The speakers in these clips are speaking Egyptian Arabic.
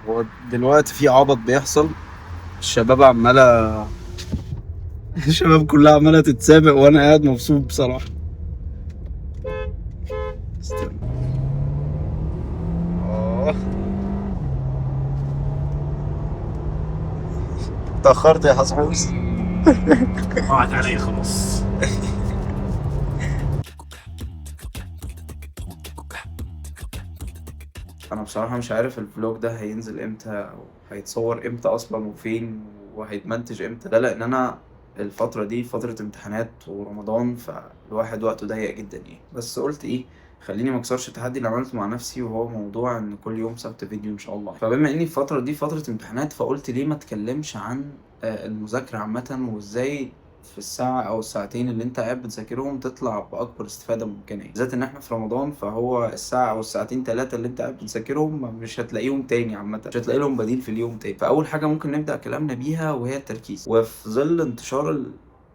هو دلوقتي في عبط بيحصل، الشباب عمالة الشباب كلها عمالة تتسابق وانا قاعد مبسوط بصراحة. استنى. اتأخرت يا حسحوس. ضاعت علي خلاص. انا بصراحة مش عارف ال vlog ده هينزل امتى او هيتصور امتى اصلا وفين وهيتمنتج امتى، ده لان انا الفترة دي فترة امتحانات ورمضان، فالواحد وقته ضيق جدا يعني. بس قلت ايه، خليني ما اكسرش التحدي اللي عملته مع نفسي، وهو موضوع ان كل يوم سبت فيديو ان شاء الله. فبما اني الفترة دي فترة امتحانات، فقلت ليه ما اتكلمش عن المذاكرة عامة، وازاي في الساعة أو الساعتين اللي أنت قاعد بتذاكرهم تطلع بأكبر استفادة ممكنة، بالذات إن إحنا في رمضان، فهو الساعة أو الساعتين تلاتة اللي أنت قاعد بتذاكرهم مش هتلاقيهم تاني عامة، مش هتلاقي لهم بديل في اليوم تاني. فأول حاجة ممكن نبدأ كلامنا بيها وهي التركيز. وفي ظل انتشار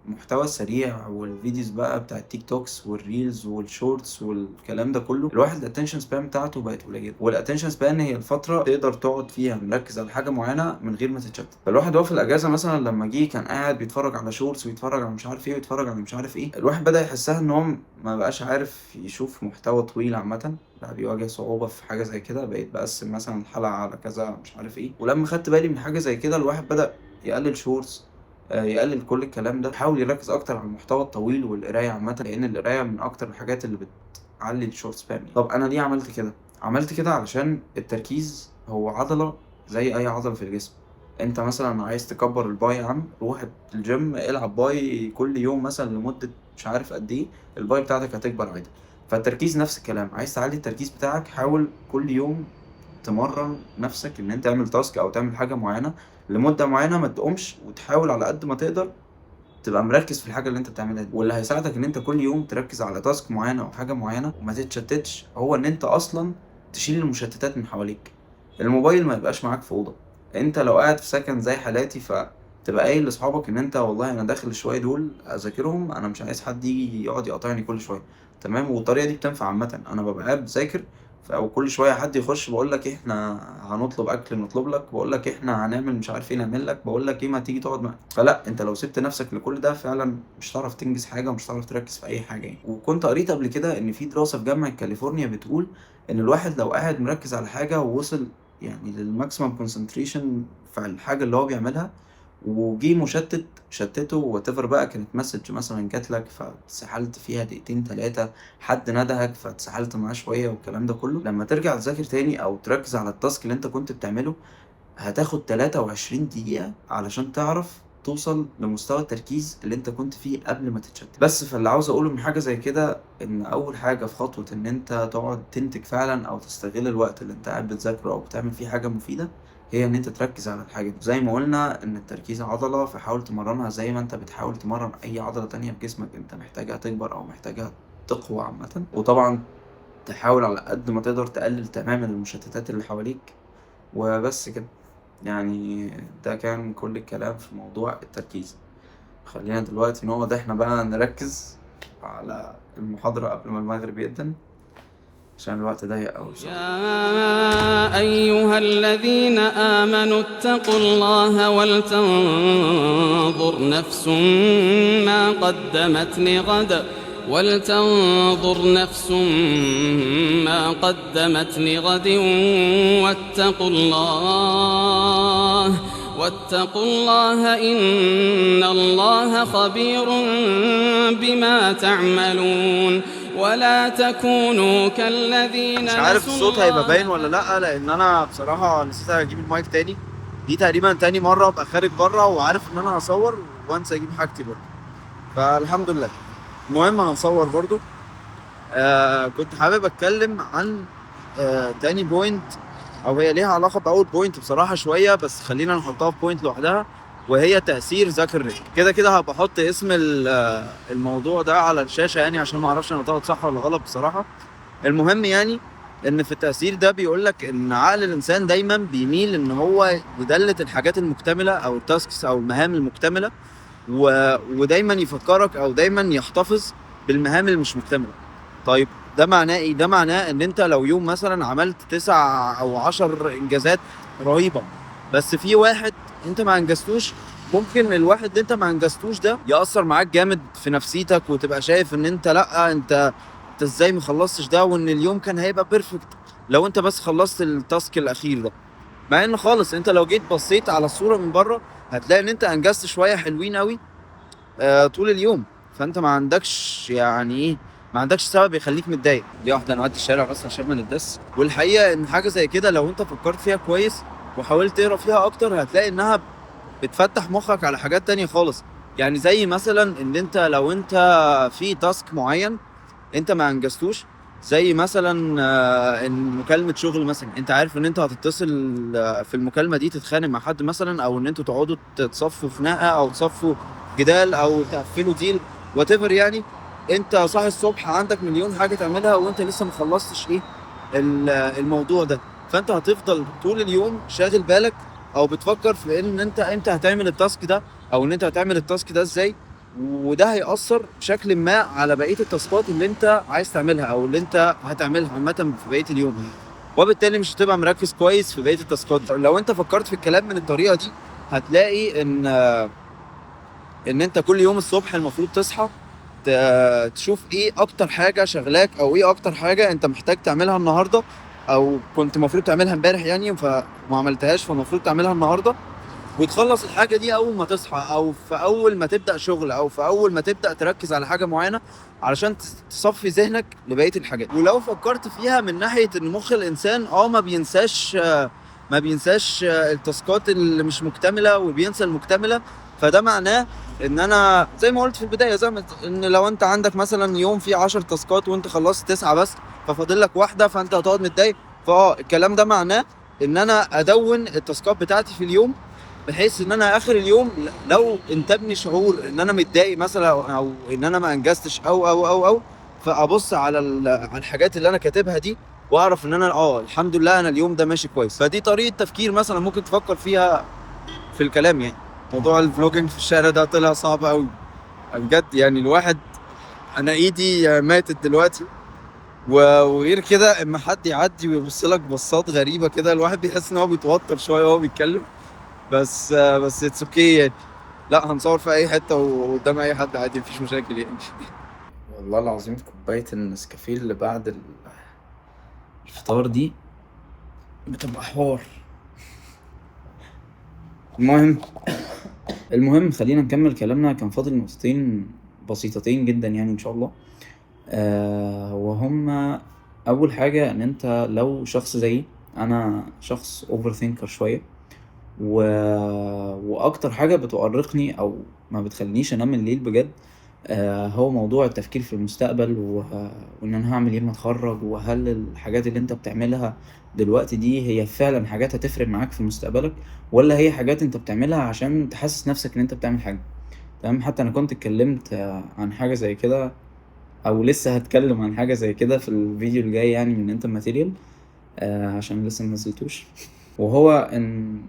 المحتوى السريع وال videos بقى بتاع ال TikToks وال reels وال shorts والكلام ده كله، الواحد ال attention span بتاعته بقت قليله، وال attention span هي الفترة تقدر تقعد فيها مركز على حاجة معينة من غير ما تتشتت. فالواحد وهو في الاجازة مثلا لما جه كان قاعد بيتفرج على shorts ويتفرج على مش عارف ايه ويتفرج على مش عارف ايه، الواحد بدا يحسها ان هو ما بقاش عارف يشوف محتوى طويل عامة، بقى بيواجه صعوبة في حاجة زي كده. بقيت بقسم مثلا الحلقة على كذا مش عارف ايه، ولما خدت بالي من حاجة زي كده الواحد بدا يقلل shorts، يقلل كل الكلام ده، حاول يركز اكتر على المحتوى الطويل والقرايه عامة، لان القراية من اكتر الحاجات اللي بتعلي ال short span. طب انا ليه عملت كده؟ عملت كده علشان التركيز هو عضلة زي اي عضلة في الجسم. انت مثلا عايز تكبر ال bi يا عم، روح الجيم العب bi كل يوم مثلا لمدة مش عارف قد ايه، ال bi بتاعتك هتكبر عادي. فالتركيز نفس الكلام، عايز تعلي التركيز بتاعك حاول كل يوم تمرن نفسك ان انت تعمل task او تعمل حاجة معينة لمدة معينة، ما تقومش، وتحاول على قد ما تقدر تبقى مركز في الحاجة اللي انت بتعملها دي. واللي هيساعدك ان انت كل يوم تركز على task معينة او حاجة معينة وما تتشتتش، هو ان انت اصلا تشيل المشتتات من حواليك. الموبايل ما يبقاش معاك في اوضة، انت لو قاعد في سكن زي حالاتي فتبقى قايل لاصحابك ان انت والله انا داخل شوية دول اذاكرهم، انا مش عايز حد يجي يقعد يقاطعني كل شوية، تمام؟ والطريقة دي بتنفع عامة. انا ببقى قاعد بذاكر او كل شوية حد يخش بقول لك احنا هنطلب اكل نطلب لك، بقول لك احنا هنعمل مش عارف ايه نعمل لك، بقول لك ايه ما تيجي تقعد معايا. فلا، انت لو سبت نفسك لكل ده فعلا مش هتعرف تنجز حاجة ومش هتعرف تركز في اي حاجة يعني. وكنت قريت قبل كده ان في دراسة في جامعه كاليفورنيا بتقول ان الواحد لو قاعد مركز على حاجة ووصل يعني لل maximum concentration في الحاجة اللي هو بيعملها، وجي مشتت شتته whatever بقى، كانت message مثلا جات لك فاتسحلت فيها دقيقتين تلاتة، حد ندهك فاتسحلت معاه شوية والكلام ده كله، لما ترجع تذاكر تاني او تركز على ال task اللي انت كنت بتعمله هتاخد 23 دقيقة علشان تعرف توصل لمستوى التركيز اللي انت كنت فيه قبل ما تتشتت. بس فاللي عاوز اقوله من حاجة زي كده ان اول حاجة في خطوة ان انت تقعد تنتج فعلا او تستغل الوقت اللي انت قاعد بتذاكره او بتعمل فيه حاجة مفيدة، هي ان انت تركز على الحاجة دي. زي ما قلنا ان التركيز عضلة، فحاول تمرنها زي ما انت بتحاول تمرن اي عضلة تانية في جسمك انت محتاجها تكبر او محتاجها تقوى عامة. وطبعا تحاول على قد ما تقدر تقلل تماما المشتتات اللي حواليك. وبس كده يعني، ده كان كل الكلام في موضوع التركيز. خلينا دلوقتي نقعد احنا بقى نركز على المحاضرة قبل ما المغرب يأذن عشان الوقت ضيق أوي بصراحة. يا أيها الذين آمنوا اتقوا الله ولتنظر نفس ما قدمت لغد ولتنظر نفس ما قدمت لغد واتقوا الله واتقوا الله إن الله خبير بما تعملون. ولا تكونوا كالذين مش عارف الصوت هيبقى باين ولا لا، لان انا بصراحة نسيت اجيب المايك تاني. دي تقريبا تاني مرة ابقى خارج بره وعارف ان انا هصور وانسى اجيب حاجتي برضه، فالحمد لله. المهم هنصور برضه. كنت حابب اتكلم عن تاني point، او هي ليها علاقة باول point بصراحة شوية، بس خلينا نحطها في point لوحدها، وهي تأثير زاكرنيك. كده كده هبقى احط اسم الموضوع ده على الشاشة يعني عشان ما اعرفش انا طلعت صح ولا غلط بصراحة. المهم يعني ان في التأثير ده بيقول لك ان عقل الانسان دايما بيميل ان هو يدلت الحاجات المكتملة او ال tasks او المهام المكتملة، ودايما يفكرك او دايما يحتفظ بالمهام اللي مش مكتملة. طيب ده معناه ايه؟ ده معناه ان انت لو يوم مثلا عملت 9 او 10 انجازات رهيبة، بس في واحد انت ما انجزتوش، ممكن الواحد اللي انت ما انجزتوش ده يأثر معاك جامد في نفسيتك، وتبقى شايف ان انت لا، انت ازاي ما خلصتش ده، وان اليوم كان هيبقى perfect لو انت بس خلصت ال task الاخير ده. مع ان خالص انت لو جيت بصيت على الصورة من بره هتلاقي ان انت انجزت شوية حلوين قوي طول اليوم، فانت ما عندكش يعني ايه، ما عندكش سبب يخليك متضايق. دي واحدة نعدي الشارع بس عشان ما ندس. والحقيقة ان حاجة زي كده لو انت فكرت فيها كويس وحاولت تقرا فيها اكتر هتلاقي انها بتفتح مخك على حاجات تانية خالص. يعني زي مثلا ان انت لو انت في task معين انت ما انجزتوش، زي مثلا ان مكالمة شغل مثلا، انت عارف ان انت هتتصل في المكالمة دي تتخانق مع حد مثلا، او ان انتوا تقعدوا تتصفوا خناقه او تصفوا جدال او تقفلوا deal whatever. يعني انت صاحي الصبح عندك مليون حاجة تعملها وانت لسه ما خلصتش ايه الموضوع ده، فانت هتفضل طول اليوم شاغل بالك او بتفكر في ان انت امتى هتعمل ال task ده، او ان انت هتعمل ال task ده ازاي، وده هيأثر بشكل ما على بقية التاسكات اللي انت عايز تعملها او اللي انت هتعملها عامة في بقية اليوم، وبالتالي مش هتبقى مركز كويس في بقية التاسكات. لو انت فكرت في الكلام من الطريقة دي هتلاقي ان انت كل يوم الصبح المفروض تصحى تشوف ايه اكتر حاجة شغلاك، او ايه اكتر حاجة انت محتاج تعملها النهاردة، او كنت المفروض تعملها امبارح يعني فما عملتهاش فالمفروض تعملها النهاردة، وتخلص الحاجة دي أول ما تصحى، أو في أول ما تبدأ شغل، أو في أول ما تبدأ تركز على حاجة معينة، علشان تصفي ذهنك لبقية الحاجات. ولو فكرت فيها من ناحية إن مخ الإنسان ما بينساش التاسكات اللي مش مكتملة وبينسى المكتملة، فده معناه إن أنا زي ما قلت في البداية، زي ما إن لو أنت عندك مثلاً يوم فيه 10 تاسكات وأنت خلصت 9 بس، ففاضل لك واحدة، فأنت هتقعد متضايق. الكلام ده معناه إن أنا أدون التاسكات بتاعتي في اليوم، بحيث ان انا اخر اليوم لو انتابني شعور ان انا متضايق مثلا، او ان انا ما انجزتش او او او او، فابص على الحاجات اللي انا كاتبها دي واعرف ان انا الحمد لله انا اليوم ده ماشي كويس. فدي طريقة تفكير مثلا ممكن تفكر فيها في الكلام. يعني موضوع ال vlogging في الشارع ده طلع صعب قوي بجد، يعني الواحد انا ايدي ماتت دلوقتي، وغير كده اما حد يعدي ويبص لك بصات غريبة كده الواحد بيحس ان هو بيتوتر شوية وهو بيتكلم، بس it's okay يعني. لا هنصور في اي حتة وقدام اي حد عادي، مفيش مشاكل يعني. والله العظيم كوباية النسكافيه اللي بعد الفطار دي بتبقى حوار. المهم خلينا نكمل كلامنا. كان فاضل نقطتين بسيطتين جدا يعني ان شاء الله، وهما اول حاجة ان انت لو شخص زيي، انا شخص overthinker شوية، واكتر حاجة بتؤرقني او ما بتخلينيش انام الليل بجد، هو موضوع التفكير في المستقبل، وان انا هعمل ايه لما اتخرج، وهل الحاجات اللي انت بتعملها دلوقتي دي هي فعلا حاجات هتفرق معاك في مستقبلك، ولا هي حاجات انت بتعملها عشان تحسس نفسك ان انت بتعمل حاجة. تمام. حتى انا كنت اتكلمت عن حاجة زي كده، او لسه هتكلم عن حاجة زي كده في الفيديو الجاي يعني من انت ماتيريال، عشان لسه ما نزلتوش. وهو ان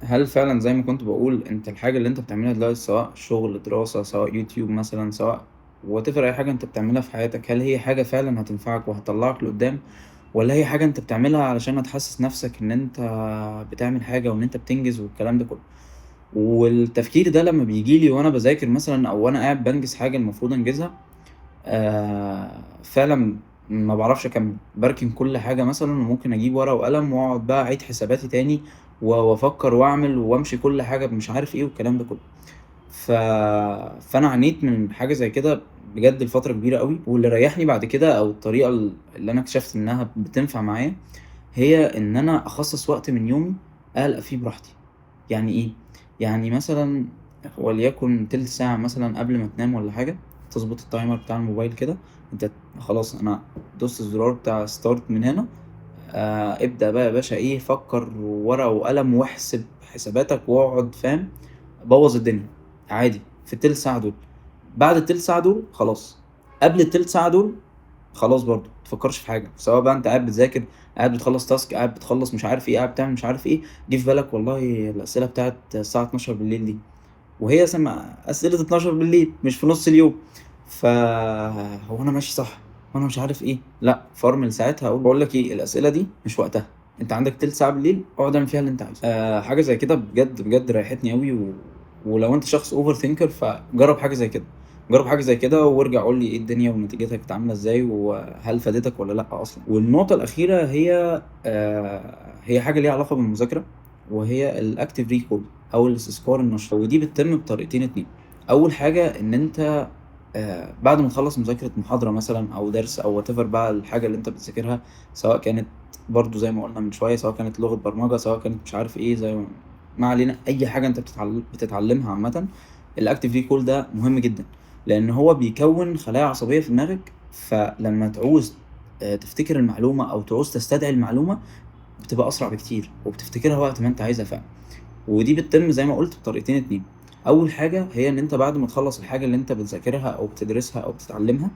هل فعلا زي ما كنت بقول انت الحاجة اللي انت بتعملها دلوقتي، سواء شغل، دراسة، سواء يوتيوب مثلا، سواء whatever اي حاجة انت بتعملها في حياتك، هل هي حاجة فعلا هتنفعك وهتطلعك لقدام، ولا هي حاجة انت بتعملها علشان هتحسس نفسك ان انت بتعمل حاجة وان انت بتنجز والكلام ده كله. والتفكير ده لما بيجيلي وانا بذاكر مثلا، او وانا قاعد بنجز حاجة المفروض انجزها، فعلا ما بعرفش اكمل، بركن كل حاجة مثلا، وممكن اجيب ورقة وقلم واقعد بقى اعيد حساباتي تاني وافكر واعمل وامشي كل حاجة مش عارف ايه والكلام ده كله. فانا عانيت من حاجة زي كده بجد لفترة كبيرة قوي. واللي ريحني بعد كده، او الطريقة اللي انا اكتشفت انها بتنفع معايا، هي ان انا اخصص وقت من يومي اقلق فيه براحتي. يعني ايه؟ يعني مثلا وليكن تلت ساعة مثلا قبل ما تنام ولا حاجة، تظبط ال timer بتاع الموبايل كده، انت خلاص انا دوست الزرار بتاع start من هنا، ابدأ بقى يا باشا ايه، فكر ورقة وقلم واحسب حساباتك واقعد فاهم، بوظ الدنيا عادي في التلت ساعة دول. بعد التلت ساعة دول خلاص، قبل التلت ساعة دول خلاص برضو متفكرش في حاجة، سواء بقى انت قاعد بتذاكر، قاعد بتخلص task، قاعد بتخلص مش عارف ايه، قاعد بتعمل مش عارف ايه، جه في بالك والله الأسئلة بتاعت الساعة 12 بالليل دي، وهي أسئلة 12 بالليل مش في نص اليوم، فهو أنا ماشي صح وأنا مش عارف إيه، لا فرمل ساعتها أقول بقول لك إيه، الأسئلة دي مش وقتها، انت عندك تلت ساعة بالليل اقعد اعمل فيها اللي انت عايزه. حاجة زي كده بجد بجد ريحتني قوي. ولو انت شخص overthinker فجرب حاجة زي كده، جرب حاجة زي كده وارجع قول لي ايه الدنيا ونتيجتها كانت عامله ازاي، وهل فادتك ولا لا اصلا. والنقطة الاخيرة هي حاجة ليها علاقة بالمذاكره، وهي ال active recall او الاستذكار النشط. ودي بتتم بطريقتين اتنين. اول حاجة ان انت بعد ما تخلص مذاكرة محاضرة مثلا او درس او whatever بقى الحاجة اللي انت بتذاكرها، سواء كانت برضو زي ما قلنا من شوية، سواء كانت لغة برمجة، سواء كانت مش عارف ايه، زي ما علينا، اي حاجة انت بتتعلمها عامة، ال active recall ده مهم جدا، لان هو بيكون خلايا عصبية في دماغك. فلما تعوز تفتكر المعلومة او تعوز تستدعي المعلومة بتبقى اسرع بكتير، وبتفتكرها وقت ما انت عايزها فعلا. ودي بتتم زي ما قلت بطريقتين اتنين. اول حاجة هي ان انت بعد ما تخلص الحاجة اللي انت بتذاكرها او بتدرسها او بتتعلمها،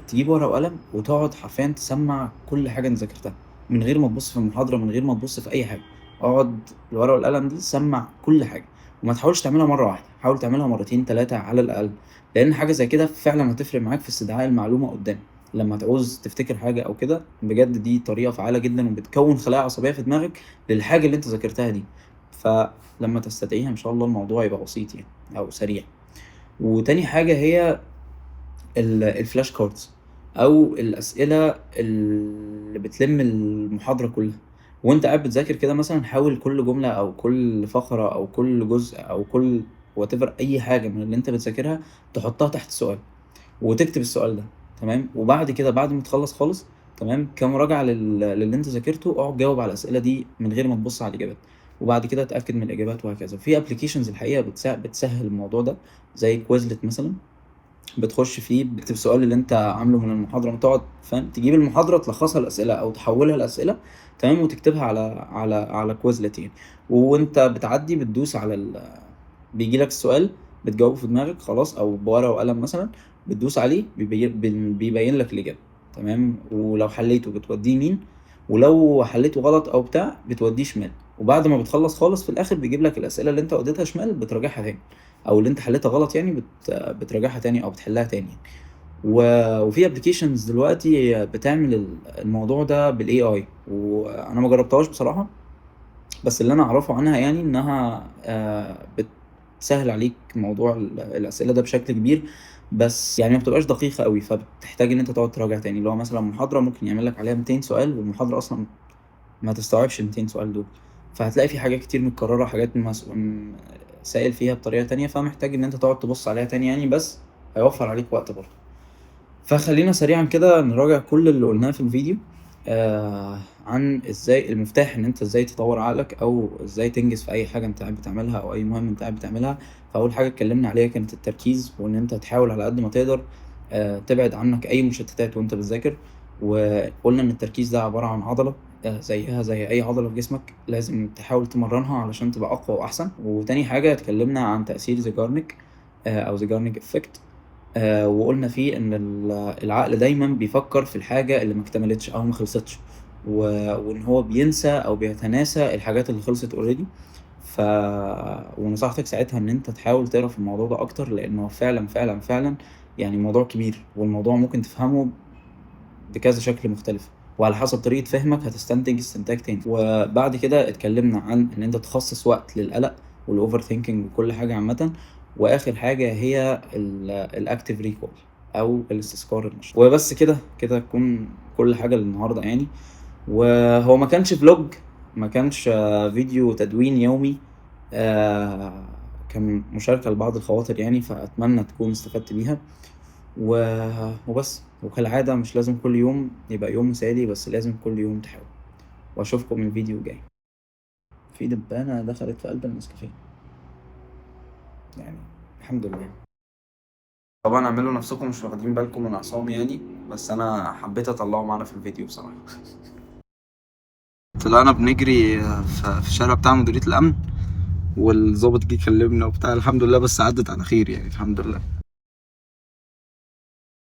تجيب ورقة وقلم وتقعد حرفيا تسمع كل حاجة انت ذاكرتها من غير ما تبص في المحاضرة، من غير ما تبص في اي حاجة. اقعد الورقة والقلم دي سمع كل حاجة، وما تحاولش تعملها مرة واحدة، حاول تعملها مرتين تلاتة على الاقل، لان حاجة زي كده فعلا هتفرق معاك في استدعاء المعلومة قدام لما تعوز تفتكر حاجة او كده. بجد دي طريقه فعاله جدا، وبتكون خلايا عصبية في دماغك للحاجة اللي انت ذاكرتها دي، فلما تستدعيها ان شاء الله الموضوع يبقى بسيط يعني او سريع. وتاني حاجة هي ال flash cards او الاسئلة اللي بتلم المحاضرة كلها وانت قاعد بتذاكر كده. مثلا حاول كل جملة او كل فقره او كل جزء او كل whatever اي حاجة من اللي انت بتذاكرها تحطها تحت سؤال وتكتب السؤال ده، تمام. وبعد كده بعد ما تخلص خالص، تمام، كمراجعه للي انت ذاكرته، اقعد جاوب على الاسئلة دي من غير ما تبص على الاجابات، وبعد كده اتاكد من الاجابات وهكذا. في applications الحقيقة بتسهل الموضوع ده، زي Quizlet مثلا، بتخش فيه بتكتب السؤال اللي انت عامله من المحاضرة، تقعد فاهم تجيب المحاضرة تلخصها الاسئلة او تحولها لاسئلة، تمام، وتكتبها على على على Quizlet يعني. وانت بتعدي بتدوس على بيجي لك السؤال بتجاوبه في دماغك خلاص، او بورقه وقلم مثلا بتدوس عليه بيبين لك الاجابة، تمام. ولو حليته بتوديه يمين، ولو حليته غلط او بتاع بتوديه شمال. وبعد ما بتخلص خالص في الاخر بيجيب لك الاسئلة اللي انت وديتها شمال بتراجعها تاني، او اللي انت حليتها غلط يعني بتراجعها تاني او بتحلها تاني. وفي applications دلوقتي بتعمل الموضوع ده بال AI، وانا ما جربتهاش بصراحة، بس اللي انا اعرفه عنها يعني انها بتسهل عليك موضوع الاسئلة ده بشكل كبير، بس يعني ما بتبقاش دقيقة قوي، فبتحتاج ان انت تقعد تراجع تاني. اللي هو مثلا محاضرة ممكن يعمل لك عليها 200 سؤال، والمحاضره اصلا ما تستوعبش 200 سؤال دول، فهتلاقي في حاجات كتير متكررة، حاجات سائل فيها بطريقة تانية، فمحتاج ان انت تقعد تبص عليها تاني يعني، بس هيوفر عليك وقت برضه. فخلينا سريعا كده نراجع كل اللي قلناه في الفيديو عن ازاي المفتاح ان انت ازاي تطور عقلك، او ازاي تنجز في اي حاجة انت قاعد بتعملها او اي مهمة انت قاعد بتعملها. فاول حاجة اتكلمنا عليها كانت التركيز، وان انت تحاول على قد ما تقدر تبعد عنك اي مشتتات وانت بتذاكر. وقلنا ان التركيز ده عبارة عن عضلة، زيها زي اي عضلة في جسمك، لازم تحاول تمرنها علشان تبقى اقوى واحسن. وتاني حاجة اتكلمنا عن تاثير Zeigarnik، او Zeigarnik effect، وقلنا فيه ان العقل دايما بيفكر في الحاجة اللي ما اكتملتش او ما خلصتش، وان هو بينسى او بيتناسى الحاجات اللي خلصت already. ونصيحتك ساعتها ان انت تحاول تقرا في الموضوع ده اكتر، لانه فعلا فعلا فعلا يعني موضوع كبير، والموضوع ممكن تفهمه بكذا شكل مختلف، وعلى حسب طريقة فهمك هتستنتج استنتاج تاني. وبعد كده اتكلمنا عن ان انت تخصص وقت للقلق وال overthinking وكل حاجة عامة. واخر حاجة هي ال active recall او الاستذكار النشط. وبس كده كده تكون كل حاجة للنهاردة يعني. وهو ما كانش vlog، ما كانش فيديو تدوين يومي، كان مشاركة لبعض الخواطر يعني، فأتمنى تكون استفدت بيها. وبس. وكالعادة مش لازم كل يوم يبقى يوم مثالي، بس لازم كل يوم تحاول. واشوفكم الفيديو الجاي. في دبانة دخلت في قلب النسكافيه يعني، الحمد لله. طبعا اعملوا نفسكم مش واخدين بالكم من عصام يعني، بس انا حبيت اطلعه معانا في الفيديو بصراحة. طلعنا بنجري في الشارع بتاع مديرية الامن، والظابط جه كلمنا وبتاع، الحمد لله بس عدت على خير يعني، الحمد لله.